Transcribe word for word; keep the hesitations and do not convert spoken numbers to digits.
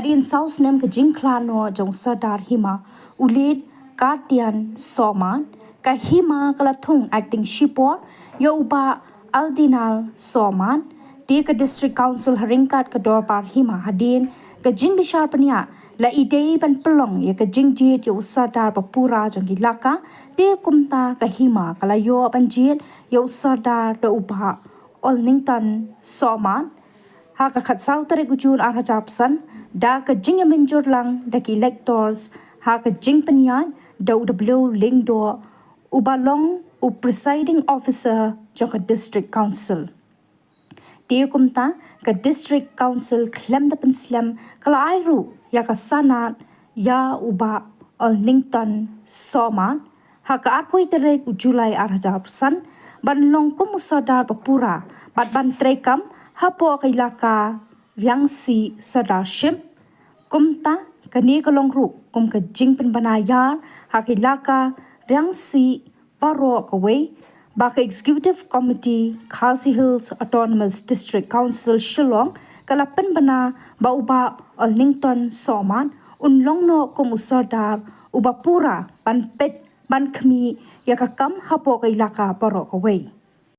Hadien saw snem ka jingkhlad noh jong u Sordar Hima, u Late Kartian Sohmat, ka Hima ka la thung acting shipor ïa u Bah Aldinal Sohmat. Te ka District Council ha ryngkat ka Dorbar Hima hadien ka jingbishar pynïaid la ïadei ban pynlong ïa ka jingjied ïa u Sordar ba pura jong ki Laka. Te kumta ka Hima ka la ïoh ban jied ïa u Sordar da u Bah Olnington Sohmat ha ka khatsaw tarik u Jun ar hajar arphew san, da ka jingïamynjur lang da ki electors ha ka jingpynïaid da u W Lyngdoh, uba long u presiding officer jong ka District Council. Te kumta ka District Council khlem da pynslem ka la ai ruh ïa ka sanad ïa u Bah Olnington Sohmat ha ka arphew tarik u July ar hajar arphew san ban long kum u Sordar ba pura bad ban treikam hapoh ka Ilaka Riangsieh Sordarship. Kumta kane ka long ruh kum ka jingpynbna ïar ha ka Ilaka Riangsieh baroh kawei ba ka Executive Committee Khasi Hills Autonomous District Council Shillong ka la pynbna ba u Bah Olnington Sohmat un long noh kum u Sordar uba pura ban peit ban khmih ïa ka kam hapoh ka Ilaka baroh kawei.